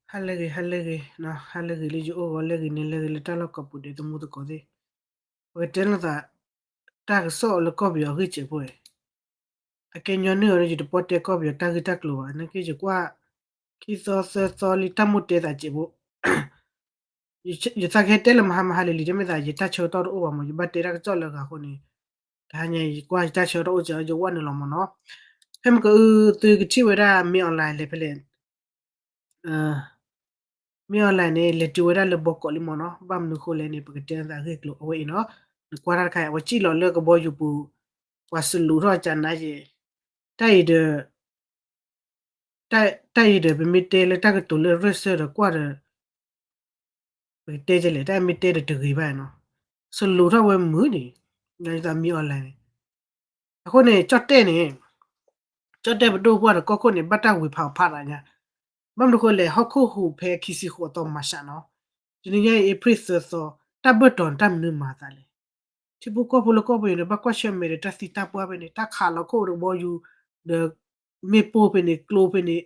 ဟါလၢဂ့ၤ ဟါလၢဂ့ၤ, ဟါလၢဂ့ၤလၢယအိၣ်ဂီၤ လၢဂ့ၤန့ၣ် လၢဂ့ၤလၢတၢ်လီၢ်ကိးပူၤဒဲး သမူသကိးသ့ၣ်, ပကတဲလိာ်သး တၢ်ကစီၣ်လၢကီၢ်ပယီၤအဂ့ၢ်စဲးဖိ, အကဲညီနုၢ်အီၤဒီး ယတပီၢ်တဲကီၢ်ပယီၤတၢ်ဂ့ၢ်တၢ်ကျိၤဘၣ်, နာ်က့ယကွၢ် ခံသီသၢသီလံ တၢ်မိၣ်တဲသးစဲးဖိ ယသးကဟဲတဲလၢမဟါမဟါလံၤလံၤ တမ့ၢ်သး ယတၢ်ဆၢကတီၢ်တအိၣ်ဘၣ်မး ယဘၣ်တဲတၢ်ကစီၣ်လၢအဂၤအဃိန့ၣ်, တဟါညါယကွၢ်ယတၢ်ဆၢကတီၢ်အိၣ်စ့ၢ် ယဝဲနုာ်လီၤမးနီၤ, ဖဲမ့ၢ်ကအု သုကထံၣ်ဝဲဒၣ် မင်းအောင်လှိုင် လဲၤဖဲလဲၣ် မင်းအောင်လှိုင် န့ၣ် လဲၤတုၤဝဲဒၣ်လၢဘီကီးလံမးနီၤ, ဘၣ်မနုၤဃိလဲၣ်န့ၣ် ပကတဲသးအဂ့ၢ်အကျိၤအဝဲအံၤနီၤ, နကွၢ်တၢ်တခါ အဝဲစံၣ်လီၤလၢကဘီယူၤပူၤ, ပှၤစလူးထီၣ်ကနါယဲ, တၢ်အံၤဒီး တၢ်အံၤဒီး ပမ့ၢ်တဲလၢတၢ်ကတိၤလၢ Russia ဒီးကွၢ်ဒီး ပကတဲလဲၣ် တၢ်မ့ၢ်တဲဒီးတဂ့ၤဘၣ်နီၤ, စလူးထီၣ်ဝဲမုာ်န့ၣ်, မင်းအောင်လှိုင် န့ၣ်, အဃိန့ၣ် ကၠီၣ်တဲၣ်န့ၣ်, ကၠီၣ်တဲၣ်ပဒိၣ်ပှၢ်ဒီးကီၢ်ခိၣ်န့ၣ် ဘၣ်တၢ်ဝံၤဖးအီၤဖးသးညါ, ဘၣ်မနုၤဃိလဲၣ် ဟီၣ်ခိၣ်ဟူးဖဲခံဆံဃိးသီ မၤရှးနီၤ, တနံၤညါအံၤ အ့ဖြ့ၣ်သၢသီ, တၢ်ဘၢၣ်တီၤန့ၣ် တၢ်မနုၤမၤသးလဲၣ်, ထံဖိကီၢ်ဖိလၢကီၢ်ပယီၤန့ၣ် ဘၣ်ကွၢ်ဆၢၣ်မဲာ်ဒီးတၢ်သံတၢ်ပှၢ်ဖဲန့ၣ် တၢ်ခးလီၤခိၣ်ဒီးကဘီယူၤ, ဒီးမ့ၣ်ပိၢ်ဖဲန့ၣ် ကျိဖဲန့ၣ်,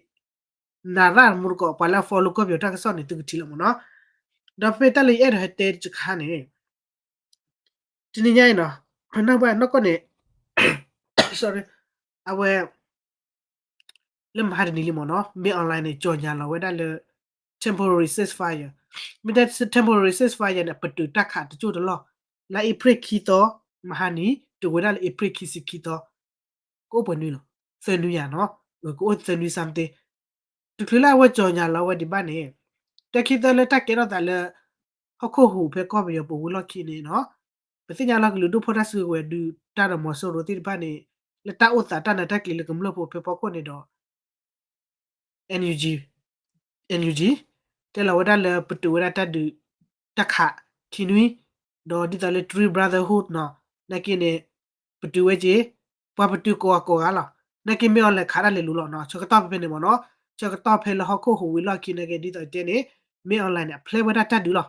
နၤရၣ်မူတကိး ပှၤလၢအ follow ကီၢ်ပယီၤတၢ်ကစီၣ်န့ၣ် သုကထံၣ်လီၤမးနီၤ, ဒီးဖဲတၢ်လၢယအဲၣ်ဒိးဟဲတဲတခါန့ၣ်, တနံၤညါအံၤနီၤ, ပနၢ်ပှၢ်နီၢ်ကီၢ်န့ၣ်, အဝဲ လၢမဟါတနံၤလံမးနီၤ မင်းအောင်လှိုင် န့ၣ် ကြေညာလီၤဝဲဒၣ်လၢ temporary ceasefire, မ့ၢ်တဲ temporary ceasefire န့ၣ် ပတုာ်တၢ်ခးတကၠိၢ်တလီၢ်, လါအ့ဖြ့ၣ်ခံသီ, မဟါနံၤ တုာ်ဝဲဒၣ်လၢအ့ဖြ့ၣ်ခံဆံခံသီ, ကအိၣ်ပှဲၤနွံလီၤ, သၢနွံယၤနီၤ, ကအိၣ်သၢနွံ something, တချုးလၢအဝဲ ကြေညာလီၤဝဲဒံးဘၣ်န့ၣ်, တဲခံသၢလၢတၢ်ကဲထီၣ်သးလၢ ဟီၣ်ခိၣ်ဟူးဖဲကီၢ်ပယီၤပူၤဝံၤလီၢ်ခံန့ၣ်နီၤ, ပသ့ၣ်ညါလီၤကလုာ်ဒူၣ်ဖိတၢ်စုကဝဲၤဒုးတၢ်ဒီးမီၤစိရိၤသ့ၣ်တဖၣ်န့ၣ်, လၢတၢ်အိၣ်သးတၢ်နာ်တၢ်က့ၤလၢကမျၢၢ်ဖိဖဲဖီခိၣ်န့ၣ်ဒီး NUG, NUG တဲလီၤဝဲဒၣ်လၢပတုာ်ဝဲဒၣ်တၢ်ဒုး, တၢ်ခးခံနွံ, ဒီးဒ်သိးလၢ Three Brotherhood နီၤ, နာ်က့န့ၣ်, ပတုာ်ဝဲက့ၤ, ပှၤပတုာ်ကိးဂၤကိးဂၤလီၤ, နာ်က့ မင်းအောင်လှိုင် ခးတၢ်လဲၤလူၤလီၤနီၤ, ဆၢကတီၢ်ဖဲဖဲန့ၣ်မးနီၤ, ဆၢကတီၢ်ဖဲလၢဟီၣ်ခိၣ်ဟူးဝံၤလီၢ်ခံနာ်က့ ဒ်သိးတဲန့ၣ်, မင်းအောင်လှိုင် န့ၣ် အဖျဲဝဲဒၣ်တၢ်ဒုးလီၤ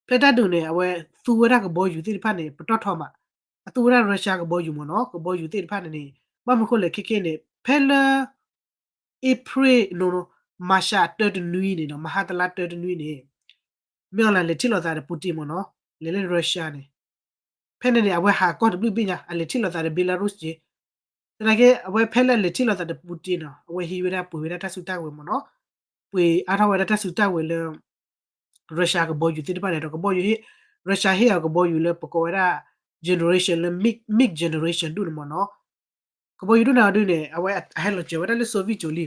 ဖဲတၢ်ဒုးန့ၣ် အဝဲသူဝဲဒၣ်ကဘီယူၤသ့ၣ်တဖၣ်န့ၣ် ပတီၢ်ထီမး, အသူဝဲဒၣ် Russia ကဘီယူၤမးနီၤ, ကဘီယူၤသ့ၣ်တဖၣ်န့ၣ်န့ၣ်, ဘၣ်မနုၤဃိလဲၣ် ခဲကနံၣ်န့ၣ် ဖဲလၢ အ့ဖြ့ၣ်, နီၤနီၤ, မၤရှးတၢတနွံန့ၣ်နီၤ, မဟါတလါတၢတနွံန့ၣ်, မင်းအောင်လှိုင် လဲၤထံၣ်လိာ်သးဒီး Putin မးနီၤ, လဲၤလၢ Russia န့ၣ်, ဖဲန့ၣ်န့ၣ် အဝဲဟးကီၢ်တဘျုးဘ့ၣ်ညါ, အလဲၤထံၣ်လိာ်သးဒီး Belarus က့ၤ, သနာ်က့ အဝဲဖဲလၢအလဲၤထံၣ်လိာ်သးဒီး Putin နီၤ, အဝဲဟံးဝဲဒၣ်ပှ့ၤဝဲဒၣ်တၢ်စုတၢ်ဝဲၤမးနီၤ, ပှ့ၤအါထီၣ်ဝဲဒၣ်တၢ်စုတၢ်ဝဲၤလၢ Russia ကဘီယူၤသ့ၣ်တဖၣ်န့ၣ်ဒီး ကဘီယူၤဟ့ၣ်, Russia ဟ့ၣ်အီၤကဘီယူၤလၢပကိးဝဲဒၣ် generation လၢ MiG, MiG generation ဒူၣ်န့ၣ်မးနီၤ, ကဘီယူၤဒူၣ်န့ၣ်ဒုန့ၣ် အဝဲအဟဲလီၤစၢၤဝဲဒၣ်လၢ Soviet ကၠိလံ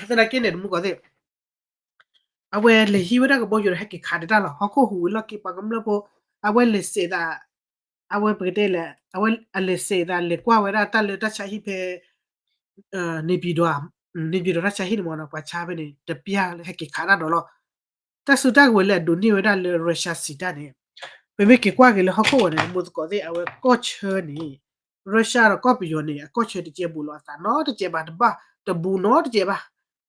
သနာ်က့န့ၣ် တမူကီးသ့ၣ် အဝဲလဲၤဟံးဝဲဒၣ်ကဘီယူၤဒီးဟဲက့ၤခးတတၢ်လီၤ, ဟီၣ်ခိၣ်ဟူးဝံၤလီၢ်ခံ ပှၤကမျၢၢ်ဖိ, အဝဲလဲၤစဲးသး, အဝဲပကတဲလဲၣ်, အဝဲအလဲၤစဲးသး လဲၤကွၢ်ဝဲဒၣ်တၢ်လၢတၢ်ဆါဟံၣ်ဖဲ နေပြည်တော်, နေပြည်တော် တၢ်ဆါဟံၣ်န့ၣ်မးနီၤ, ပှၤဆါဖဲန့ၣ် တပျၢ်လၢဟဲက့ၤခးတၢ်ဒီးလီၤ, တၢ်စုတၢ်ကဝဲၤလၢအဒိးန့ၢ်ဝဲဒၣ်လၢ Russia စံးတၢ်န့ၣ်, ပမ့ၢ်က့ၤကွၢ်က့ၤလၢဟီၣ်ခိၣ်ဝဲန့ၣ် တမူသကိးသ့ၣ် အဝဲကီၢ်ဆၢန့ၣ် Russia ဒီးကီၢ်ပယီၤန့ၣ် အကီၢ်ဆၢတကဲဘူးလိာ်အသးနီတကဲဘၣ်, တဘၣ်တဘူးနီတကဲဘၣ်.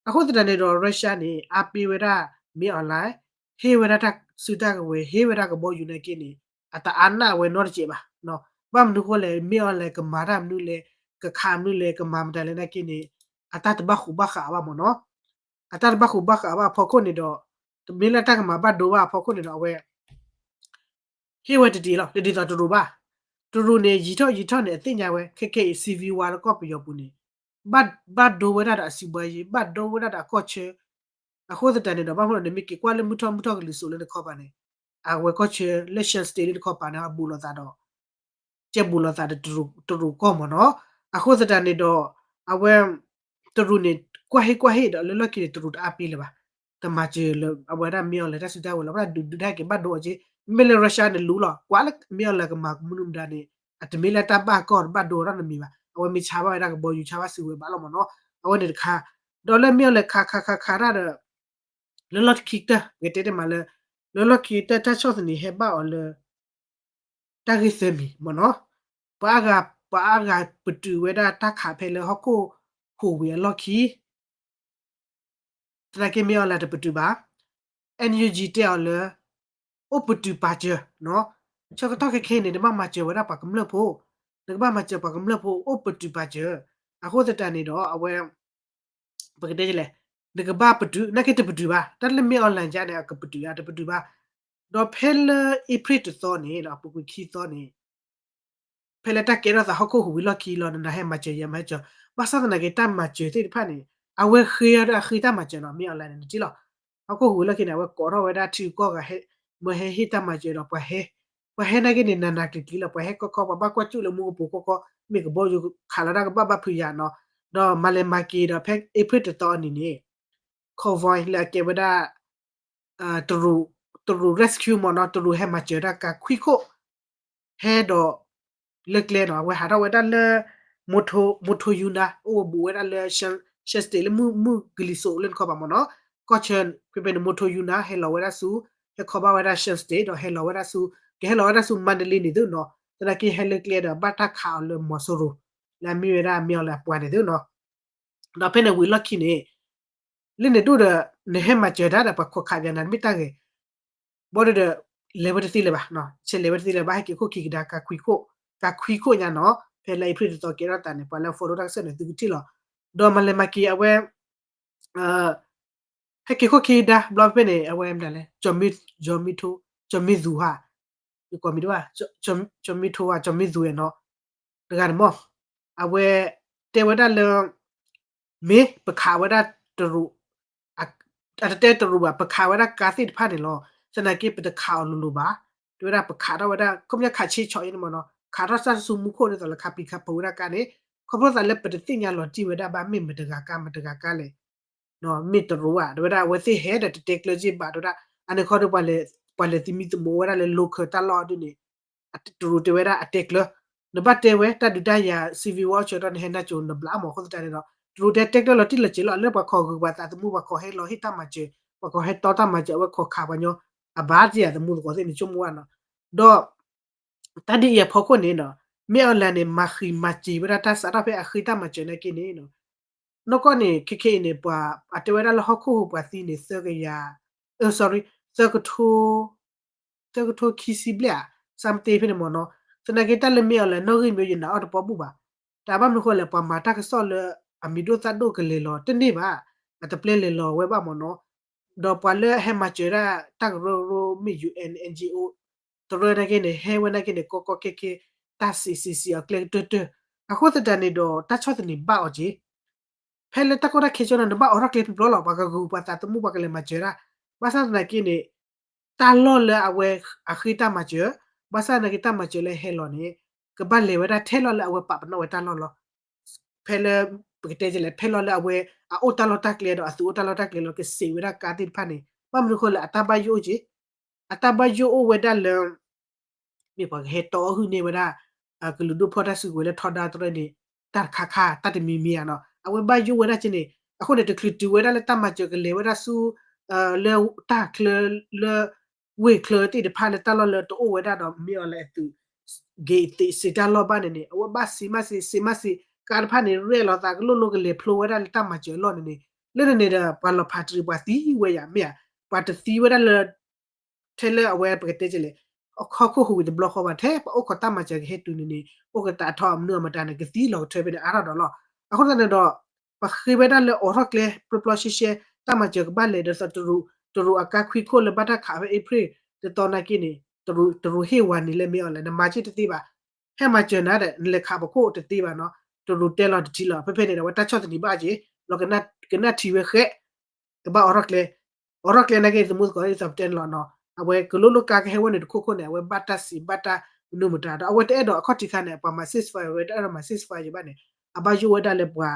အဃိသတးန့ၣ်ဒီး Russia န့ၣ် အါပ့ဝဲဒၣ် မင်းအောင်လှိုင်, ဟ့ၣ်ဝဲဒၣ်တၢ်စုတၢ်ကဝဲၤ, ဟ့ၣ်ဝဲဒၣ်ကဘီယူၤနာ်က့န့ၣ် အတအါန့ၢ်ဝဲနီတကဲဘၣ်. ဘၣ်မနုၤဃိလဲၣ်, မင်းအောင်လှိုင် ကမၤတၢ်မနုၤလဲၣ်, ကခးမနုၤလဲၣ်, ကမၤမတၤလဲၣ်နာ်က့န့ၣ် အတၢ်တဘၣ်ဃူဘၣ်ဃးဘၣ်မ့ၢ်နီၤ. အတၢ်တဘၣ်ဃူဘၣ်ဃးဘၣ်အဖီခိၣ်န့ၣ်ဒီး တမ့ၢ်လၢတၢ်ကမၤဘၣ်ဒိဘၣ်အဖီခိၣ်န့ၣ်ဒီး အဝဲ ဟ့ၣ်ဝဲတဒ်လီၤ, တဒ်သိးတရူးဘၣ်. တရူးန့ၣ် ယံာ်ထီၣ်ယံာ်ထီၣ်န့ၣ် အသ့ၣ်ညါဝဲ ခဲခဲအံၤ civil war လၢကီၢ်ပယီၤပူၤန့ၣ် ဘၣ်ဒိဝဲဒၣ်ဒီးအစုဘၣ်ယံၤ, ဘၣ်ဒိဝဲဒၣ်ဒီးအကီၢ်ဆၢ. အဃိသတးန့ၣ်ဒီး ဘၣ်မနုၤန့ၣ် မ့ၢ်က့ၤကွၢ်လၢမုၢ်ထီၣ်မုၢ်ထီၣ်ကလံၤစိးလၢနခီပၤန့ၣ် အဝဲကီၢ်ဆၢလၢ Shan State လၢနခီပၤန့ၣ် အဘူးလိာ်သးဒီး ကဲဘူးလိာ်သးဒီးတရူးကီၢ်မ့ၢ်နီၤ. အဃိသတးန့ၣ်ဒီး အဝဲ တရူးန့ၣ် ကွၢ်ဟ့ၣ်ကွၢ်ဟ့ၣ်ဒီးလၢလီၢ်ခံန့ၣ် တရူးတအါပ့လၢၤဘၣ်. တမၤစၢၤလၢအဝဲဒၣ် မင်းအောင်လှိုင် တၢ်စုတၢ်ဝဲၤလီၤ, ဘၣ်ဒုးဒုးတၢ်က့ၤဘၣ်ဒိအီၤက့, မ့မ့ၢ်လၢ Russia န့ၣ်လူလီၤ, ကွၢ်လၢ မင်းအောင်လှိုင် ကမၤမနုၤမတၤန့ၣ် အတမ့ၢ်လၢတၢ်ဘၣ်ကီၢ်တဘၣ်ဒိအီၤတၢ်နီတမံၤဘၣ်. အဝဲမ့ၢ်ဆါဘၣ်ဝဲဒၣ်ကဘီယူၤ ဆါဘၣ်စုဝဲၤဘၣ်လီၤမ့ၢ်နီၤ. အဝဲန့ၣ်တခါ, ဒီးလၢ မင်းအောင်လှိုင် ခးခးခးခးတၢ်ဒီး လၢလီၢ်ခံကတၢၢ် ပကတဲတ့ၢ်မးလၢ လၢလီၢ်ခံကတၢၢ် တၢ်ဆီၣ်သနံးဟဲဘၣ်အီၤလၢ တၢ်ဂ့ၢ်သၢမံၤမ့ၢ်နီၤ. ပှၤအါဂၤ ပှၤအါဂၤပတုာ်ဝဲဒၣ်တၢ်ခးဖဲလၢဟီၣ်ခိၣ်ဟူးဝံၤအလီၢ်ခံ သနာ်က့ မင်းအောင်လှိုင် တပတုာ်ဘၣ်. NUG တဲအီၤလၢ အိၣ်ပတုာ်ပာ်စၢၤနီၤ. ဆၢကတီၢ်ခဲခဲအံၤန့ၣ် နဘၣ်မၤစၢၤဝဲဒၣ်ပှၤကမျၢၢ်ဖိ, နကဘၣ်မၤစၢၤပှၤကမျၢၢ်ဖိ အိၣ်ပတုာ်ပာ်စၢၤ. အဃိသတးန့ၣ်ဒီး အဝဲ ပကတဲလဲၣ်, နကဘၣ်ပတုာ် နာ်က့တပတုာ်ဘၣ်, တၢ်လၢ မင်းအောင်လှိုင် ကန့ၣ် အကပတုာ်ဧါ, တပတုာ်ဘၣ်. ဒီးဖဲလၢ April တသီန့ၣ် အပူၤကွံာ်ခံသီန့ၣ် ဖဲလၢတၢ်ကဲထီၣ်သးဟီၣ်ခိၣ်ဟူးဝံၤလီၢ်ခံလီၤ, နနၤဟဲမၤစၢၤ ယၤမၤစၢၤ, ဘၣ်ဆၣ်သနာ်က့ တၢ်မၤစၢၤသ့ၣ်တဖၣ်န့ၣ် အဝဲဃ့အီၤဒီးအဃ့တၢ်မၤစၢၤနီၤ, မင်းအောင်လှိုင် န့ၣ် နထံၣ်လီၤ. ဟီၣ်ခိၣ်ဟူးဝံၤလီၢ်ခံန့ၣ် အဝဲကိးထီၣ်ဝဲဒၣ်ထံဂုၤကီၢ်ဂၤ မၢဟဲဟ့ၣ်တၢ်မၤစၢၤဒီးပှၤဟဲ, ပှၤဟဲနာ်က့န့ၣ် နးနးကျံၤကျံၤလီၤ, ပှၤဟဲခီခီ ပှၤဘၣ်ကွၢ်စူၣ်လၢမူကပိာ်ခီခီ မ့ၢ်ကဘီယူၤခးလီၤတၢ်ကဘၣ်ဘၣ်ဖုးယၤနီၤ. ဒီးမၤလဲၤမၤက့ၤဒီး ဖဲ April တသီအနံၤန့ၣ် convoy လၢအကဲဝဲဒၣ် တရူး တရူး rescue မ့ၢ်နီၤ, တရူးဟဲမၤစၢၤတၢ်ကါခွံခိၣ် ဟဲဒီး လၢကျဲနီၤ, အဝဲဟးထီၣ်ဝဲဒၣ်လၢ Moto Moto Yuna အိၣ်ဘူးဝဲဒၣ်လၢ Shan State လၢမုၢ်ကလံၤစိးလၢနခီပၤမ့ၢ်နီၤ, ကီၢ်ဆၢ ဖဲဖဲန့ၣ် Moto Yuna ဟဲလီၤဝဲဒၣ်ဆူ ဟဲခီဘၣ်ဝဲဒၣ် Shan State ဒီးဟဲလီၤဝဲဒၣ်ဆူ ကဟဲလီၤဝဲဒၣ်ဆူ Mandalay န့ၣ်သုနီၤ, သနာ်က့ဟဲလၢကျဲဒီး ဘၣ်တၢ်ခးအီၤလၢမီၤစိရိၤ လၢအမ့ၢ်ဝဲဒၣ် မင်းအောင်လှိုင် အပှၤန့ၣ်သုနီၤ. ဒီးဖဲန့ၣ်ဝံၤလီၢ်ခံန့ၣ် လၢန့ၣ်ဒိၣ်ဒီး နဟဲမၤစၢၤတၢ်ဒီးပှၤခိးခးယၤန့ၣ် တမ့ၢ်တၢ်ဂ့ၤ, ဘၣ်ဒီး လဲၤဝဲတသ့လၢၤဘၣ်, ဆဲးလဲၤဝဲတသ့လၢၤဘၣ်, ဟဲက့ၤခိၣ်ခံကဒါ ကါခွံခိၣ်, ကါခွံခိၣ်ညါနီၤ, ဖဲလၢ April တသီကဲထီၣ်သးန့ၣ် ပှၤလၢ follow တၢ်ကစီၣ်န့ၣ် သုကထံၣ်လီၤ. ဒီးမၤလဲၤမၤက့ၤအဝဲ ဟဲက့ၤခိၣ်ခံကဒါ ဘျီဖဲန့ၣ် အဝဲမနုၤလဲၣ်, ကၠီၤမ့ၢ်သူဧါ, ယကိးမံၤတဘၣ်, ကၠီၤမ့ၢ်ထိဧါ, ကၠီၤမ့ၢ်သူဝဲနီၤ, တဂၤန့ၣ်မ့ၢ် အဝဲတဲဝဲဒၣ်လၢ မ့ၢ်ပခးဝဲဒၣ်တရူး အတတဲတရူးဘၣ်, ပခးဝဲဒၣ်ကါသ့ၣ်တဖၣ်န့ၣ်လီၤ, သနာ်က့ ပတခးအီၤလိၤလိၤဘၣ်, တဲဝဲဒၣ်ပခးထီၣ်ဝဲဒၣ် ခီပညီခးဆ့ဆီအံၤန့ၣ်မ့ၢ်နီၤ, ခးထီၣ်စၢ်ဆူမူခိၣ်ဒ်သိးလၢခးပျံၤခးဖုးဝဲဒၣ်ကါန့ၣ်, ခီဖျိသးလၢပတသ့ၣ်ညါလီၤတံၢ်ဝဲဒၣ်ဘၣ် မ့ၢ်မတဂၤကါ မတဂၤကါလဲၣ် မ့ၢ်တရူးဧါ, တဲဝဲဒၣ်အဝဲသ့ၣ်ဟဲဒီးတတဲကျၢၤက့ၤဘၣ်, တဲဝဲဒၣ် အန့ၣ်ခီဒီး ပှၤလဲၤသမံသမိးဝဲဒၣ်လၢ local တၢ်လီၢ်ဒ်န့ၣ်, တရူးတဲဝဲဒၣ်အတဲကျၢၤ, နဘၣ်တဲဝဲ တၢ်ဒုးတၢ်ယၤ civil war ဆၢကတီၢ်န့ၣ် ဟဲနါစိၤနဘျါမး, အဃိသတးန့ၣ်ဒီး တရူးတဲတဲကျၢၤလီၤတံၢ်လီၤဆဲးလီၤ, လၢပှၤခိးဂုၤပှၤသးသမူ ပှၤခိးဟဲလီၤဟ့ၣ်တၢ်မၤစၢၤ, ပှၤခိးဟဲတီတၢ်မၤစၢၤ အဝဲခိးခးပှၤညီ အဘၣ်တ့ၢ်အသမူသကိးသ့ၣ်န့ၣ် ဆိကမိၣ်ဝဲနီၤ, ဒီး တၢ်ဒ်အံၤအဖီခိၣ်န့ၣ်နီၤ, မ့ၢ်အီၤလဲၣ်န့ၣ် မၤဃံးမၤစ့ၤဝဲဒၣ်တၢ်စးထီၣ်ဖဲအဃ့တၢ်မၤစၢၤနာ်က့န့ၣ်နီၤ, နီၢ်ကီၢ်န့ၣ် ခဲခဲအံၤန့ၣ် ပှၤအတဲဝဲဒၣ်လၢဟီၣ်ခိၣ်ဟူးပှၤသံန့ၣ် သၢကယၤ, အၢ sorry, သၢကထိ သၢကထိခံဆံဘျဲၣ်ဧါ, something ဖဲန့ၣ်မ့ၢ်နီၤ, သနာ်က့တၢ်လၢမ့ၢ်အီၤလဲၣ် နီၣ်ဂံၢ်မ့ၢ်ယနၤအီၣ်တပီၢ်ဘူၣ်ဘၣ်, တၢ်ဘၣ်မနုၤဃိလဲၣ် ပှၤမၤတၢ်ကစီၣ်လၢအမံၤဒိၣ်သၣ်ဒိၣ်ကလဲၤလီၤတန့ၢ်ဘၣ်, အတပျဲလဲၤလီၤဝဲဘၣ်မ့ၢ်နီၤ, ဒီးပှၤလၢအဟဲမၤစၢၤဒၣ်တၢ်ကရၢကရိမ့ၢ် UN NGO တရၢနာ်က့န့ၣ် ဟဲဝဲနာ်က့န့ၣ် ကီကီခဲခဲ တၢ်စံးစံးစံးအီၤကျဲကတၢၢ်တၢၢ်, အဃိသတးန့ၣ်ဒီး တၢ်ဆီၣ်သနံးဘၣ်အီၤက့ၤ ဖဲလၢတၢ်ကီတၢ်ခဲကၠီနီၤ နဘၣ်အိးထီၣ်ကျဲပျီပျီလီၤ, ပှၤကဂုၤပှၤသးသမူ ပှၤကလဲၤမၤစၢၤဒၣ်, ဘၣ်ဆၣ်သနာ်က့န့ၣ် တၢ်လီၢ်လၢအဝဲအဃ့တၢ်မၤစၢၤ, ဘၣ်ဆၣ်သနာ်က့တၢ်မၤစၢၤလၢဟဲလီၤန့ၣ် ကဘၣ်လဲၤဝဲဒၣ်ထဲလီၢ်လၢအဝဲပာ်ပနီၣ်ဝဲတၢ်လီၢ်လီၤ. ဖဲလၢ ပကတဲလဲၣ် ထဲလီၢ်လၢအဝဲအအိၣ်တၢ်လီၢ်တၢ်ကျဲဒီးအသုးအိၣ်တၢ်လီၢ်တၢ်ကျဲလီၤ ကစံးဝဲဒၣ်ကါသ့ၣ်တဖၣ်န့ၣ် ဘၣ်မနုၤဃိလဲၣ် အတၢ်ဘၣ်ယိၣ်အိၣ်က့ၤ အတၢ်ဘၣ်ယိၣ်အိၣ်ဝဲဒ၁ၣ်လၢ မ့ၢ်ပှၤကဟဲတီအီၣ်ဟုၣ်န့ၢ်ဝဲဒၣ် ကလုာ်ဒူၣ်ဖီၣ်တၢ်စုကဝဲၤလၢထီဒါတရၢန့ၣ် တၢ်တခါခါ တၢ်တမံၤမံၤဧါနီၤ အဝဲဘၣ်ယိၣ်ဝဲဒၣ်က့န့ၣ် အဃိန့ၣ် တချုးတုၤဝဲဒၣ်လၢတၢ်မၤစၢၤကလဲၤဝဲဒၣ်ဆူ လၢတၢ်ချၢလၢ ဝ့ၢ်ချၢသ့ၣ်တဖၣ်လၢတၢ်လီၢ်လၢတအိၣ်ဝဲဒၣ်ဒီးမ့ၢ်အီၤလၢအသုး ဂ့ၤသ့းစ့းတၢ်လီၢ်ဘၣ်န့ၣ်န့ၣ် အဝဲဘၣ်စံးမးစံး စံးမးစံး ကါတဖၣ်န့ၣ် ရဲၣ်လီၤသးကလိၣ်လိၣ်ကလဲၤဖျိဝဲဒၣ်လၢတၢ်မၤစၢၤအလီၢ်န့ၣ်န့ၣ် လၢန့ၣ်န့ၣ်ဒီး ပှၤလီၤဖးတရံးပှၤသံဝဲယၤမ့ၢ်ဧါ, ပှၤတသံဝဲဒၣ်လၢ ထဲလၢအဝဲပကတဲကလဲၣ် ဟီၣ်ခိၣ်ဟူးဝံၤတဘျီဃီဘၣ် ထဲပှၤအိၣ်ခိးတၢ်မၤစၢၤကဟဲတုၤန့ၣ်န့ၣ် အိၣ်ကတးထီၣ်မနုၤအမတၤန့ၣ် ကသံလီၤကထၢဖဲန့ၣ်အါထီၣ်ဒီးလီၤ. အဃိသတးန့ၣ်ဒီး ပဃ့ဝဲဒၣ်လၢအိးထီၣ်ကျဲ ပျီပျီရှဲရှဲ တၢ်မၤစၢၤကဘၣ်လဲၤဒီးသီးတရူး တရူးအကါခွံခိၣ်လၢဘၣ်တၢ်ခးဖဲအ့ဖြ့ၣ်တသီနာ်က့န့ၣ် တရူး တရူးဟ့ၣ်ဝၤန့ၣ်လၢမ့ၢ်အီၤလဲၣ် နမၤက့တသ့ဘၣ် ဟဲမၤစၢၤနၤဒီး နလဲၤခးပခိၣ်တသ့ဘၣ်နီၤ တရူးတဲလီၤတထံၣ်လီၤ ဖဲဖဲန့ၣ်ဒီး အဝဲတၢ်ဆီၣ်သနံးဘၣ်က့ၤ လီၤကနၣ်ထံဝဲဃဲ ကဘၣ်အိးထီၣ်ကျဲ အိးထီၣ်ကျဲနာ်က့ သမူသကိးဒ်သိးပတဲန့ၣ်လီၤနီၤ အဝဲကလိၣ်လိၣ်ကါကဟဲဝဲန့ၣ်တခိၣ်ခိၣ်န့ၣ် အဝဲဘၣ်တၢ်စံးဘၣ်တၢ်မနုၤမတၤဒီး အဝဲတအဲၣ်ဒိးအခီၣ်ထံးခါန့ၣ် ပှၤမၤ ceasefire ဝဲတအဲၣ်ဒိးမၤ ceasefire ယဘၣ်န့ၣ် အဘၣ်ယိၣ်ဝဲဒၣ်လၢပှၤ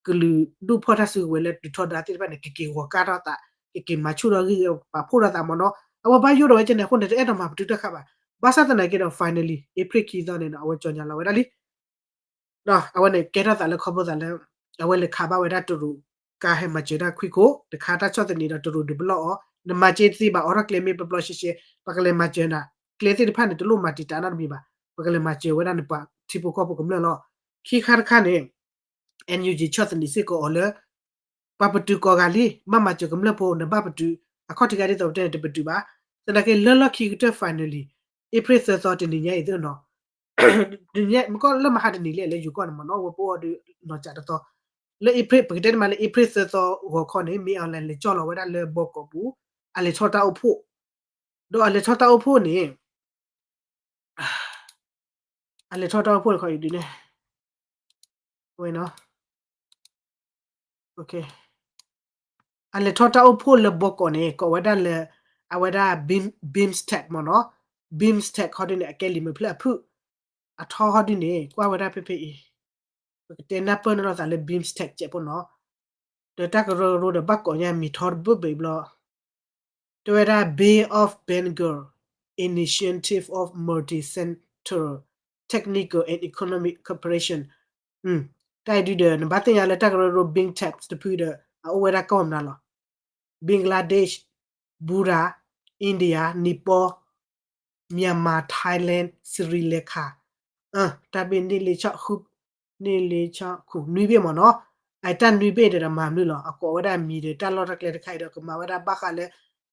ကလုာ်ဒူၣ်ဖီၣ်တၢ်စုကဝဲၤလၢဒုးထီဒါသ့ၣ်တဖၣ်န့ၣ် ကက့ၤဂီၤကါထီၣ်သး ကက့ၤမၤဆူၣ်ထီၣ်ဂံၢ်ပာ်ဖှိၣ်ထီၣ်သးမ့ၢ်နီၤ အဝဲဘၣ်ယိၣ်ဒီးဝဲကဲန့ၣ်အဃိန့ၣ် တအဲၣ်ဒိးမၤပတုာ်တၢ်ခးဘၣ် ဘၣ်ဆၣ်သနာ်က့ဒီး finally အ့ဖြ့ၣ်ခံသီန့ၣ်ဒီး အဝဲကြေညာလီၤဝဲဒၣ်လံ ဒီးအဝဲန့ၣ်ကဲထီၣ်သးလၢခီဖျိသးလၢ အဝဲလဲၤခးဘၣ်ဝဲဒၣ်တရူး ကါဟဲမၤစၢၤတၢ်ခွံခိၣ် တခါတၢ်ဆီၣ်သနံးဒီးတရူးဒုးပလီၢ်အီၤ နမၤစၢၤတသ့ဘၣ် အိးထီၣ်ကျဲမ့ၢ်ပျီပျီရှဲရှဲ ပကလဲၤမၤစၢၤနၤ ကျဲသ့ၣ်တဖၣ်န့ၣ် တလိၣ်မၤတံာ်တာ်နီတမံၤဘၣ် ပကလဲၤမၤစၢၤဝဲဒၣ်နပှၤထံဖိကီၢ်ဖိကမျၢၢ်လီၤ. ခံခါတခါန့ၣ် NUG ဆီၣ်သနံးစ့ၢ်ကီးအီၤလၢ ပှၤပတုာ်ကိးဂၤလံ ဘၣ်မၤစၢၤကမျၢၢ်ဖိ နဘၣ်ပတုာ် အခီၣ်ထံးခါဒ်သိးပတဲန့ၣ် တပတုာ်ဘၣ် သနာ်က့လၢလီၢ်ခံကတၢၢ် finally အ့ဖြ့ၣ်သၢသီတနံၤညါအံၤသ့ၣ်နီၤ မ့ၢ်ကီၢ်လၢမဟါတနံၤလံ လၢယိၤကီၢ်န့ၣ်မ့ၢ်နီၤ ဝဲပအိၣ်ဒီးနီၤကးတသီ လၢအ့ဖြ့ၣ် ပကတဲတမံၤလၢအ့ဖြ့ၣ်သၢသီဂီၤခီန့ၣ် မ့ၢ်အီၤလဲၤလဲၤကၠီၣ်လီၤဝဲဒၣ်လၢဘီကီးပူၤ အလဲၤထီၣ်တၢ်အိၣ်ဖှိၣ် ဒီးအလဲၤထီၣ်တၢ်အိၣ်ဖှိၣ်န့ၣ် အလဲၤထီၣ်တၢ်အိၣ်ဖှိၣ်န့ၣ်ခီအံၤဒ်န့ၣ် ဝဲနီၤ အလဲၤထီၣ်တၢ်အိၣ်ဖှိၣ်လၢဘီကီးန့ၣ် ကိးဝဲဒၣ်လၢ အဝဲဒၣ် BIMSTEC မ့ၢ်နီၤ BIMSTEC ခီဒ်န့ၣ် အကဲလံာ်မဲာ်ဖျၢၣ်အဖုၣ် အထီခီဒ်န့ၣ် ကွၢ်ဝဲဒၣ်ဖဲဖဲအံၤ ပကတဲနၢ်ပၢၢ်န့ၢ်လိာ်သးလၢ BIMSTEC ကဲးဖိနီၤ ဒီးတၢ်ကရၢကရိဒီးဘၣ်ကိးညါမံၤထီတဘၣ်ဘၣ်ဘျီ တဲဝဲဒၣ် Bay of Bengal Initiative of Multi-Sectoral Technical and Economic Cooperation တၢ်အံၤဒုဒီး နဘၣ်သ့ၣ်ညါလၢတၢ်ကရၢကရိ BIMSTEC တဖုဒီး အအိၣ်ဝဲဒၣ်ကီၢ်မနုၤလီၤ Bangladesh, Bhutan, India, Nepal, Myanmar, Thailand, Sri Lanka တၢ်ဘ့ၣ်န့ၢ်လ့ဆၣ် န့ၢ်လ့ဆၣ်ခူၣ်နွံဘ့ၣ်မ့ၢ်နီၤ အတၢ်နွံဘ့ၣ်ဒီးမၤမနုၤလီၤ အကိးဝဲဒၣ်မံၤဒီးတၢ်လီၢ်တၢ်ကျဲတခါအံၤဒီး ကမၤဝဲဒၣ်ဘၣ်ဃးလၢ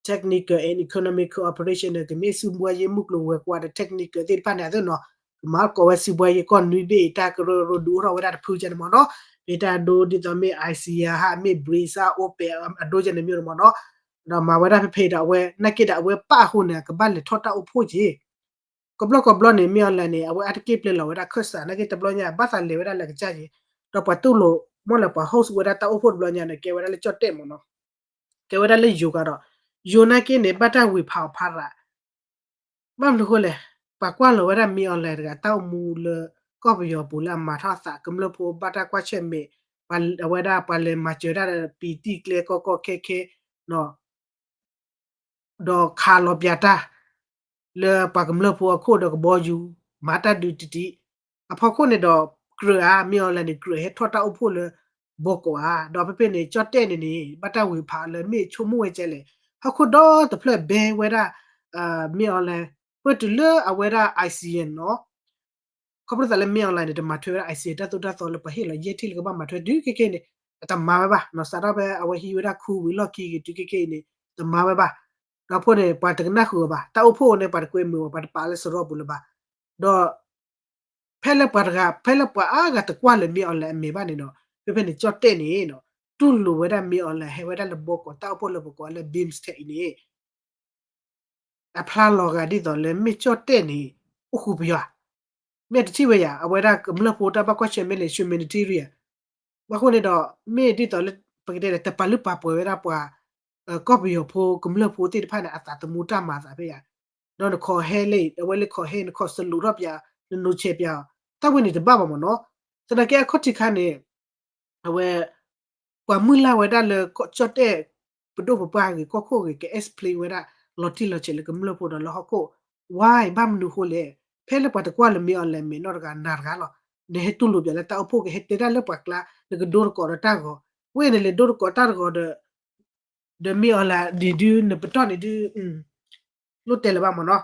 technical and economic cooperation န့ၣ် ကမ့ၢ်စုဘှါယ့မုၢ်ကျိၤဝဲၤကွာ်ဒီး technical သ့ၣ်တဖၣ်န့ၣ်အသိးနီၤ ကမၤကိးဝဲစုဘှါယ့ကီၢ်နွံဘ့ၣ်အံၤ တၢ်ကရၢကရိဒုးအိၣ်ထီၣ်ဝဲဒၣ်တဖုကဲန့ၣ်မ့ၢ်နီၤ မ့ၢ်တၢ်ဒိဒ်သိးမ့ၢ် ASEAN ဟး မ့ၢ် BRICS ဟး OPEC အဒိကဲန့ၣ်မ့ၢ်နီၤ ဒီးမၤဝဲဒၣ်ဖဲဖဲအံၤဒီးအဝဲ နာ်က့ဒီးအဝဲပၣ်အဃိန့ၣ် ကဘၣ်လဲၤထီၣ်တၢ်အိၣ်ဖှိၣ်က့ၤ ကဘျီကဘျီန့ၣ် မ့ၢ်အီၤလဲၣ်န့ၣ် အဝဲအါတက့ၢ်ပျဲလီၤဝဲဒၣ်ခၢၣ်စး နာ်က့တဘျီညါ ဘၣ်သးလဲၤဝဲဒၣ်လၢကစၢ်က့ၤ ဒီးပှၤတူၢ်လိာ် မ့ၢ်လၢပှၤ host ဝဲဒၣ်တၢ်အိၣ်ဖှိၣ်တဘျီညါန့ၣ် ကဲဝဲဒၣ်လၢကၠီၣ်တဲၣ်မ့ၢ်နီၤ ကဲဝဲဒၣ်လၢယိၤကဒီး ယိၤနာ်က့န့ၣ် ဘၣ်တၢ်ဝံၤဖးအီၤဖးရး ဘၣ်မနုၤဃိလဲၣ် ပှၤကွၢ်လီၤဝဲဒၣ်မ့ၢ်အီၤလဲၣ်တဂၤ တၢ်အိၣ်မူလၢ ကီၢ်ပယီၤပူၤလၢအမၤထီၣ်သး ကမျၢၢ်ဖိဘၣ်တၢ်ကွၢ်ဆၢၣ်မဲာ် ပှၤအဝဲဒၣ်ပှၤလဲၤမၤစၢၤတၢ်ဒီး ပံၤတံၢ်ကျဲကီကီခဲခဲ ဒီးခးလီၤပၠးတၢ် လၢပှၤကမျၢၢ်ဖိအခိၣ်ဒီးကဘီယူၤ မၤတၢ်ဒုးတံၢ်တံၢ် အဖီခိၣ်န့ၣ်ဒီး ကြၢးဧါ မ့ၢ်အီၤလဲၣ်န့ၣ် ကြၢးဟဲထီၣ်တၢ်အိၣ်ဖှိၣ်လၢ ဘီကီးဧါ ဒီးဖဲဖဲန့ၣ် ကၠီၣ်တဲၣ်န့ၣ်န့ၣ် ဘၣ်တၢ်ဝံၤဖးလၢမ့ၢ်ဆိကမိၣ်ဝဲကဲလဲၣ် ဟီၣ်ခိၣ်ဒီတဖျၢၣ်ဘဲဝဲဒၣ် မ့ၢ်အီၤလဲၣ် ပတုၤလၢအဝဲဒၣ် ASEAN နီၤ ခီဖျိသးလၢမ့ၢ်အီၤလဲၣ်န့ၣ် တမၤထွဲဝဲဒၣ် ASEAN တၢ်သိၣ်တၢ်သီလၢပှၤဟ့ၣ်လီၤယဲၢ်ထံၣ်လၢကဘၣ်မၤထွဲတုၤခဲခဲန့ၣ် အတမၤဝဲဘၣ် နီၤ စးထီၣ်ဖဲအဝဲဟံးဝဲဒၣ်ခူဝ့ၤလီၢ်ခံက့ၤတုၤခဲခဲအံၤန့ၣ် တမၤဝဲဘၣ် ဒီးဖိန့ၣ် ပှၤတကနၣ်ဃုာ်အီၤဘၣ် တၢ်အိၣ်ဖှိၣ်န့ၣ် ပှၤတကွဲမုာ်အီၤ ပှၤတပာ်လၢစရီပူၤလၢၤဘၣ် ဒီး ဖဲလၢပှၤတဂၤ ဖဲလၢပှၤအါဂၤတကွၢ်လၢမ့ၢ်အီၤလဲၣ်အမဲာ်ဘၣ်န့ၣ်ဒီး ဖဲဖဲန့ၣ် ကၠီၣ်တဲၣ်န့ၣ် တူၢ်လိာ်ဝဲဒၣ်မ့ၢ်အီၤလဲၣ် ဟဲဝဲဒၣ်လၢဘီကီး တၢ်အိၣ်ဖှိၣ်လၢပကိးလၢ BIMSTEC အံၤန့ၣ် အဖျါလီၤဂာ်ဒ်သိးလၢမ့ၢ်ကၠီၣ်တဲၣ်န့ၣ် အိၣ်ဃူပယီၤ မ့ၢ်တထံၣ်ဝဲယၤ အဝဲဒၣ်ကမျၢၢ်ဖိတၢ်ဘၣ်ကွၢ်ဆၢၣ်မဲာ်န့ၣ် humanitarian ဘၣ်ဃိန့ၣ်ဒီး မ့ၢ်ဒ်သိးလၢ ပကတဲလၢ တပာ်လုၢ်ပာ်ပှဲၤဝဲဒၣ်ပှၤ ကီၢ်ပယီၤဖိကမျၢၢ်ဖိသ့ၣ်တဖၣ်န့ၣ် အသးသမူတၢ်မၤအသးဖဲယၤ ဒီးနခီၣ်ဟဲလၢ အဝဲလၢခီၣ်ဟဲ နခီၣ်စလိးထီၣ်ပၠး နနိးဆဲးပၠး တၢ်ဝဲန့ၣ်တဘၣ်ဘၣ်မ့ၢ်နီၤ သနာ်က့အခီၣ်ထံးခါန့ၣ် အဝဲ ပှၤမုၢ်လၢ်ဝဲဒၣ်လၢကီၢ်ကၠီၣ်တဲၣ် ပဒိၣ်ပပှၢ်ဂ့ၤ ကီၢ်ခိၣ်ဂ့ၤ က explain ဝဲဒၣ် လီၤတံၢ်လီၤဆဲးလၢကမျၢၢ်ဖိဒီးလၢဟီၣ်ခိၣ် why ဘၣ်မနုၤဃိလဲၣ် ဖဲလၢပှၤတကွၢ်လၢမ့ၢ်အီၤလဲၣ်မဲာ်နီတဂၤနၤတဂၤလီၤ နဟဲတူၢ်လိာ်ပၠးလၢတၢ်အိၣ်ဖှိၣ်ကဟဲတဲတၢ်လၢပှၤကျါ နကဒိတကိးဒီးတၢ်ဂီၤ ဝဲန့ၣ်လဲၤဒိတကိးတၢ်တဂီၤဒီး ဒီးမ့ၢ်အီၤလဲၣ် ဒ်ဒု နပတီၢ်န့ၣ်ဒု လိၣ်တဲလၢၤဘၣ်မ့ၢ်နီၤ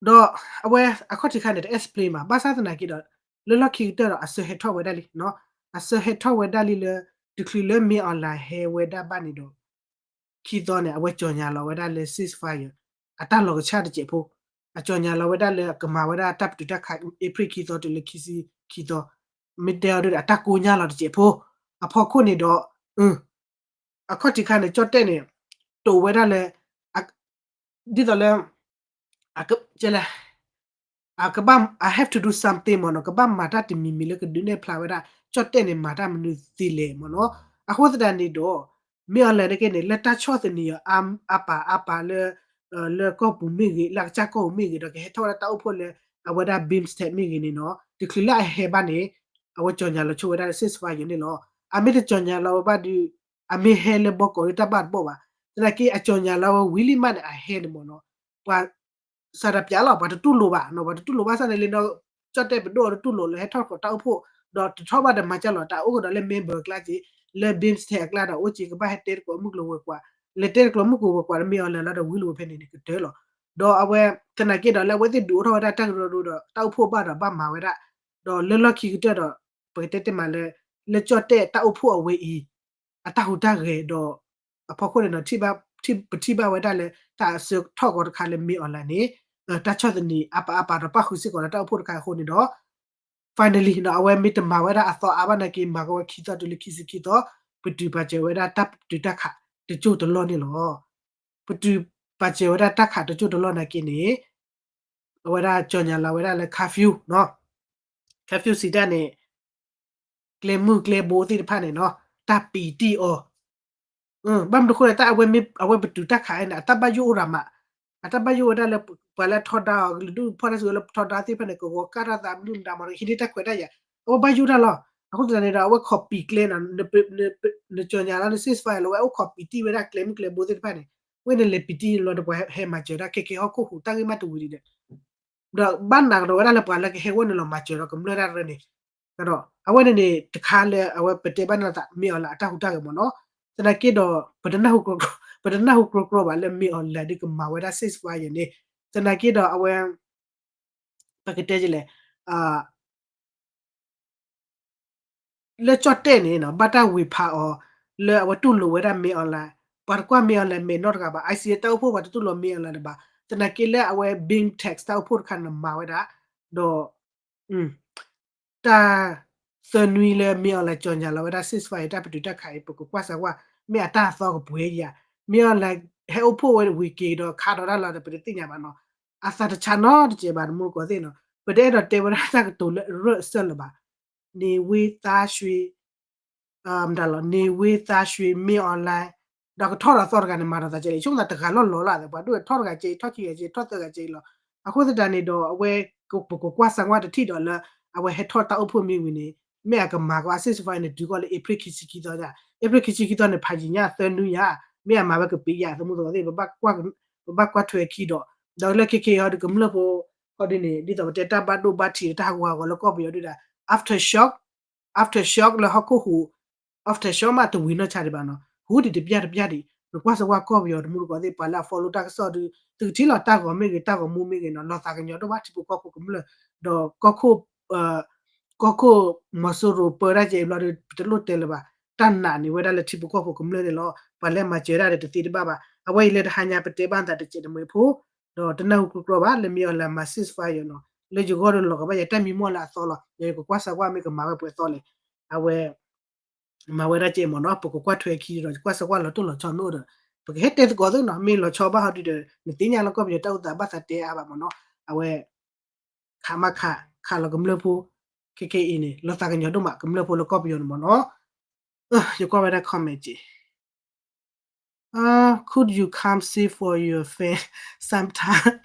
ဒီးအဝဲအခီၣ်ထံးခါန့ၣ် တ explain ဘၣ်, ဘၣ်ဆၣ်သနာ်က့ဒီး လၢလီၢ်ခံကတၢၢ်ဒီး အစၢဟဲထီၣ်ဝဲဒၣ်လံ, အစၢဟဲထီၣ်ဝဲဒၣ်လံလၢ တချုးလၢ မင်းအောင်လှိုင် ဟဲဝဲဒၣ်ဘၣ်န့ၣ်ဒီး ခံသီန့ၣ် အဝဲ ကြေညာ လီၤဝဲဒၣ်လၢ ceasefire အတၢ်လီၤကဆှၣ်တစဲးဖိ, အ ကြေညာ လီၤဝဲဒၣ်လၢအကမၤဝဲဒၣ်တၢ်ပတုာ်တၢ်ခး April ခံသီတုၤလၢခံဆံခံသီ, မ့ၢ်တဲအီၤဒ်အတၢ်ကိညၢ်လီၤတစဲးဖိ အဖီခိၣ်န့ၣ်ဒီး အခီၣ်ထံးခါန့ၣ် ကၠီၣ်တဲၣ်န့ၣ် တိာ်ဝဲဒၣ်လၢ ဒ်သိးလၢ ကဲလဲၣ် အကဘၣ် I have to do something မ့ၢ်နီၤ, ကဘၣ်မၤတၢ်တမံၤမံၤလၢကဒုးနဲၣ်ဖျါဝဲဒၣ် ကၠီၣ်တဲၣ်န့ၣ် မၤတၢ်မနုၤသ့လဲၣ်မ့ၢ်နီၤ. အဃိသတးန့ၣ်ဒီး မင်းအောင်လှိုင် နာ်က့န့ၣ် လၢတၢ်ဆီၣ်သနံးအီၤ အါပာ်အါပာ်လၢ လၢကီၢ်ပူၤမ့ၢ်ဂ့ၤ လၢအကစၢ်ကီၢ်ပူၤမ့ၢ်ဂ့ၤ ဒီးကဟဲထီၣ်ဝဲဒၣ်တၢ်အိၣ်ဖှိၣ်လၢ အဝဲဒၣ် BIMSTEC မ့ၢ်ဂ့ၤန့ၣ်နီၤ, တချုးလၢအဟဲဘၣ်န့ၣ် အဝဲ ကြေညာ လီၤဆိဝဲဒၣ်လၢ ceasefire န့ၣ်လီၤ. အမ့ၢ်တ ကြေညာ လီၤဝဲဘၣ်ဒီး အမ့ၢ်ဟဲလၢဘီကီးလၢတၢ်ဘၣ်တဘီၣ်ဘၣ်. သနာ်က့ အ ကြေညာ လီၤဝဲဝံၤလံမးန့ၣ် အဟဲန့ၣ်မ့ၢ်နီၤ, ပှၤ စးတပျးလီၤ ပှၤတတူၢ်လိာ်ဘၣ်နီၤ, ပှၤတတူၢ်လိာ်ဘၣ်ဆၣ်န့ၣ်လံဒီး ကၠီၣ်တဲၣ်ပဒိၣ်တတူၢ်လိာ်လၢဟဲထီၣ်တကိးတၢ်အိၣ်ဖှိၣ်, ဒီးတထီၣ်ဘၣ်ဒီးမၤကၢ်လီၤ တၢ်အိၣ်ကဒီးလၢ member အကျါက့ၤ, လၢ BIMSTEC အကျါဒီးအိၣ်က့ၤ ကဘၣ်ဟဲတဲတကိးမုၢ်ကျိၤဝဲၤကွာ်, လဲၤတဲတကျိၤမုၢ်ကျိၤဝဲၤကွာ်လၢ မင်းအောင်လှိုင် လီၤဒီးဝံၤလီၤဝဲဖဲန့ၣ်န့ၣ် ကတၢၢ်လီၤ. ဒီးအဝဲ သနာ်က့ဒီးလၢအဝဲသ့ၣ်ဒုးအိၣ်ထီၣ်ဝဲဒၣ်တၢ်ကရၢကရိဒီး တၢ်အိၣ်ဖှိၣ်ဘၣ်ဒီးဘၣ်မၤဝဲဒၣ်, ဒီးလၢလီၢ်ခံကတၢၢ်ဒီး ပကတဲတ့ၢ်မးလၢ လၢကၠီၣ်တဲၣ်တၢ်အိၣ်ဖှိၣ်အဝဲအံၤ အတၢ်ဟူးတၢ်ဂဲၤဒီး အဖီခိၣ်န့ၣ်ဒီး ပထံၣ်ဘၣ်ဝဲဒၣ်လၢ တၢ်အစၢထီၣ်ကီးတခါလၢ မင်းအောင်လှိုင် န့ၣ် တၢ်ဆီၣ်သနံးအါပာ်အါပာ်ဒီးပၣ်ဃုာ်စ့ၢ်ကီးဒီးတၢ်အိၣ်ဖှိၣ်တခါအဃိန့ၣ်ဒီး finally ဒီး အဝဲမ့ၢ်တမၤဝဲဒၣ်အသီအါဘၣ်နာ်က့ မၤကီဝဲခံသီတုၤလၢခံဆံခံသီ, ပတုာ်ပာ်စၢၤဝဲဒၣ်တၢ်ပတုာ်တၢ်ခးတကၠိၢ်တလီၢ်န့ၣ်လီၤ. ပတုာ်ပာ်စၢၤဝဲဒၣ်တၢ်ခးတကၠိၢ်တလီၢ်နာ်က့န့ၣ် အဝဲဒၣ် ကြေညာ လီၤဝဲဒၣ်လၢ curfew နီၤ, curfew စံးတၢ်န့ၣ် ကျဲမုၢ်ကျဲဘိသ့ၣ်တဖၣ်န့ၣ်နီၤ, တၢ်ပံးတံၢ်အီၤ, ဘၣ်မနုၤအဃိလဲၣ် တၢ်အဝဲမ့ၢ်အဝဲပတုာ်တၢ်ခးန့ၣ် အတၢ်ဘၣ်ယိၣ်အိၣ်ဒၣ်မး, အတၢ်ဘၣ်ယိၣ်ဝဲဒၣ်လၢ ပှၤလၢအထီဒါအီၤ ကလုာ်ဒူၣ်ဖီၣ်တၢ်စုလၢထီဒါသ့ၣ်တဖၣ်န့ၣ် ကဂီၤကၢ်ထီၣ်သးမနုၤမတၤမး ဟံးန့ၢ်တၢ်ခွဲးတၢ်ယာ်, အဝဲဘၣ်ယိၣ်တၢ်လီၤ. အဃိသတးန့ၣ်ဒီး အဝဲ copy ကျဲနီၤ, န ကြေညာ လီၤ န ceasefire လီၤ အဝဲအိၣ်ခိးပံးတံၢ်ဝဲဒၣ်ကျဲမုၢ်ကျဲဘိသ့ၣ်တဖၣ်န့ၣ်, ဝဲန့ၣ်လဲၤပံးတံၢ်လီၤဒီးပှၤဟဲမၤစၢၤဒၣ် ခဲကဲဟီၣ်ခိၣ်ဟူးတၢ်ဂ့ၢ်မးတဝံၤဒံးဒီး ဒီးဘၣ်နးကဒီးဝဲဒၣ်လၢပှၤလၢကဟဲဂီၢ်န့ၣ်လီၤမၤစၢၤဒီးကမျၢၢ်တၢ်ရၢန့ၣ်, ဒီးအဝဲန့ၣ်န့ၣ် တခါလၢအဝဲပတဲဘၣ်န့ၣ်လီၤသး မင်းအောင်လှိုင် အတၢ်ဟူးတၢ်ဂဲၤမ့ၢ်နီၤ, သနာ်က့ဒီး ပတနၢ်ဟူ ပတနၢ်ဟူကြီကြီဘၣ်လၢ မင်းအောင်လှိုင် ဒုးကမၤဝဲဒၣ် ceasefire န့ၣ်, သနာ်က့ဒီးအဝဲ ပကတဲလဲၣ် လၢကၠီၣ်တဲၣ်န့ၣ်နီၤ ဘၣ်တၢ်ဝ့ၤဖးအီၤ လၢအဝဲတူၢ်လိာ်ဝဲဒၣ် မင်းအောင်လှိုင်, ပှၤတကွၢ် မင်းအောင်လှိုင် မဲာ်နီတဂၤဘၣ်, ICJ တၢ်အိၣ်ဖှိၣ်ပှၤတတူၢ်လိာ် မင်းအောင်လှိုင် တဘၣ်, သနာ်က့လၢအဝဲ BIMSTEC တၢ်အိၣ်ဖှိၣ်တခါန့ၣ်မၤဝဲဒၣ်, ဒီး တၢ်သၢနွံလၢ မင်းအောင်လှိုင် ကြေညာ လီၤဝဲဒၣ် ceasefire တၢ်ပတုာ်တၢ်ခးအံၤ ပကကွၢ်စၢၤကွၢ် မ့ၢ်အတၢ်အသီကပှဲၤဧါ, မင်းအောင်လှိုင် ဟဲအိၣ်ဖှိၣ်ဝဲဝံၤက့ၤဒီးခးဒီးတၢ်လီၤဒီး ပတသ့ၣ်ညါဘၣ်နီၤ, အသးတဆးနီတစဲးဘၣ် တမူတကိးသ့ၣ်နီၤ, ပတအဲၣ်ဒိးတဲဝဲဒၣ်တၢ်ကတိၤလၢအရၢၢ်အစၢၢ်လၢၤဘၣ်, နေဝင်းသန်းရွှေ မတၤလီၤ နေဝင်းသန်းရွှေ မင်းအောင်လှိုင် ဒီးကထီၣ်ဒီးသီတဂၤန့ၣ် မၤဒီးသးကဲအံၤ ဆိကမိၣ်သးတဂၤလီၢ်လီၤလၢ်သး ပှၤဒိၣ်ထီၣ်တဂၤကဲအံၤ ထီၣ်ခံဂၤကဲအံၤ ထီၣ်သၢဂၤကဲအံၤလီၤ, အဃိသတးန့ၣ်ဒီး အဝဲ ပကကွၢ်စၢၤကွၢ်တထံၣ်ဒီးလၢ အဝဲဟဲထီၣ်တၢ်အိၣ်ဖှိၣ်မ့ၢ်ဝံၤန့ၣ် မ့ၢ်အကမၤကီး ceasefire န့ၣ် တုၤကီၢ်လၢ April ခံဆံခံသီ, April ခံဆံခံသီန့ၣ် ဖးယံာ်ညါသၢနွံညါ, မ့ၢ်အမၤဝဲကပံးယၤ သမူသကိးသ့ၣ် ပဘၣ်ကွၢ်ထွဲခံဒီး, ဒီးလၢခဲခဲအံၤဒီး ကမျၢၢ်ဖိ ဟီဒ်န့ၣ် ဒ်သိးပတဲတၢ်ဘၣ်ဒိဘၣ်ထံးတၢ်ဟးဂူာ်ဟးဂီၤလၢကီၢ်ပယီၤဒုးဒၣ် aftershock, aftershock လၢဟီၣ်ခိၣ်ဟူး, aftershock မးတဝံၤနီၢ်ဆါဒံးဘၣ်နီၤ, ဟူးဒံးတပျၢ်တပျၢ်ဒံး, နကွၢ်စၢၤကွၢ်ကီၢ်ပယီၤတမူတကိးသ့ၣ် ပှၤလၢအ follow တၢ်ကစီၣ်ဒုး သုကထံၣ်လီၤတၢ်ဂီၤမ့ၢ်ဂ့ၤ တၢ်ဂီၤမူမ့ၢ်ဂ့ၤနီၤ လီၤသးကညီၤဒိၣ်ဘၣ်ထံဖိကီၢ်ဖိကမျၢၢ်, ဒီးကီၢ်ခိၣ် ကီၢ်ခိၣ် မီၤစိရိၤပၢတၢ်ကဲအံၤဘျီဒီး ပတလိၣ်တဲလၢၤဘၣ်, တၢ်နာ်န့ၢ်ဝဲဒၣ်လၢထံဖိကီၢ်ဖိကမျၢၢ်န့ၣ်လီၤ, ပှၤလၢမၤစၢၤဒၣ်ဒီးတသ့တဘၣ်ဘၣ်, အဝဲအံၤလၢတဟါညါပတဲဘၣ်သးတစဲးတမှဲၤဖိ, ဒီးတနၢ်ဟူကြီကြီဘၣ် လၢမ့ၢ်အီၤလၢမၤ ceasefire နီၤ, လၢယဂီၢ်ဒီးလီၤကဘၣ်ယၤတၢ်မံမီၢ်လၢအသီလီၤ, ယကကွၢ်စၢၤကွၢ်မ့ၢ်ကမၤဝဲပှဲၤသီလဲၣ်, အဝဲ မၤဝဲဒၣ်ကဲမ့ၢ်နီၤ, ပကကွၢ်ထွဲခံဒီး ကွၢ်စၢၤကွၢ်လီၤတိၢ်လီၤဆီမ့ၢ်အိၣ်ဒီး ပကဟဲတဲသကိးသ့နီၤ, မ့ၢ်လီၤဆီဘၣ်ဟီဒုဒီး နသ့ၣ်ညါလၢကီၢ်ပယီၤတၢ်အိၣ်သးဘၣ်သးတဲအါဘၣ်မ့ၢ်နီၤ, အဝဲ ခးမးခး ခးလီၤကမျၢၢ်ဖိ, ခဲခဲအံၤန့ၣ် လီၤသးကညီၤဒိၣ်မး ကမျၢၢ်ဖိလၢကီၢ်ပယီၤန့ၣ်မ့ၢ်နီၤ, ယကွၢ်ဝဲဒၣ် comment က့ Could you come see for your friend sometime?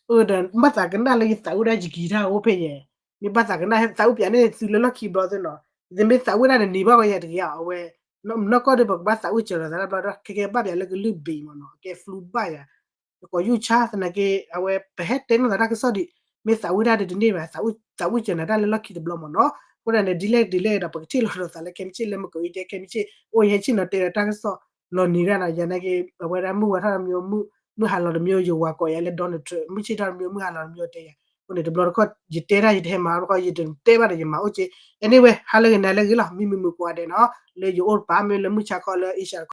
အိၣ်ဒီး ဘၣ်သးကနၣ်လၢယသးအိၣ်ဒၣ်ယကံၤတၢ်အိၣ်ဖဲယဲ, မ့ၢ်ဘၣ်သးကနၣ်ဟဲသးအိၣ်ပၠးန့ၣ်သုလၢလီၢ်ခံဘျီသ့နီၤ, သုမ့ၢ်သးအိၣ်ဒၣ်န့ၣ် န့ၢ်ဘၣ်ကီးယဲတဂ့ၤဧါ, အဝဲ နီၢ်ကီၢ်ဒီး ပကဘၣ်သးအိၣ်စၢၤလီၤသးတဘျီဒီး ခဲကဲဘၣ်ပၠးလၢကလုၢ်ဘ့ၣ်မ့ၢ်နီၤ, ကဲ flu ဘၣ်ယၤ ကီးယူၢ်ဆါသနာ်က့ အဝဲပဟဲတဲနီၢ်သးတၢ်ကစီၣ်ဒံး, မ့ၢ်သးဝံၣ်တၢ်ဒီးတန့ၢ်ဘၣ်, သးဝံၣ်စၢၤနၤတၢ်လၢလီၢ်ခံတဘျီမ့ၢ်နီၤ, အဃိဒၣ်န့ၣ် ဒ်လဲၣ်ဒ်လဲၣ်ဒီး ပကထံၣ်လိာ်သးလၢခဲမုၢ်ဆ့ၣ်လၢမကီးအံၤတဲ ခဲမုၢ်ဆ့ၣ် အိၣ်ယဟဲဆ့ၣ်နီၤတဲဒီးတၢ်ကစီၣ်လီၤနံၤဒၣ်နီၤ, ယၤနာ်က့ အဝဲဒၣ်မုၢ်ဝါထီၣ်မံၤမုၢ် မုၢ်ဟါလီၤတမံၤ ယဝၤကိးယၤလၢ Donald Trump မုၢ်ဆ့ၣ်ထီၣ်တမံၤ မုၢ်ဟါလီၤတမံၤတဲယၤ, အဃိန့ၣ် တဘျီတခီၣ် ယတဲတၢ်ယတဟဲမၤတခီ ယတတဲဘၣ်ဒီးယမၤအိၣ်က့, anyway ဟါလၢဂ့ၤနၤလၢဂ့ၤလီၤ မ့မ့ၢ်မုၢ်ကိးဂၤဒဲးနီၤ လၢယအိၣ်တပၤ မ့ၢ်လၢမုၢ်ဆါခီလၢ Asia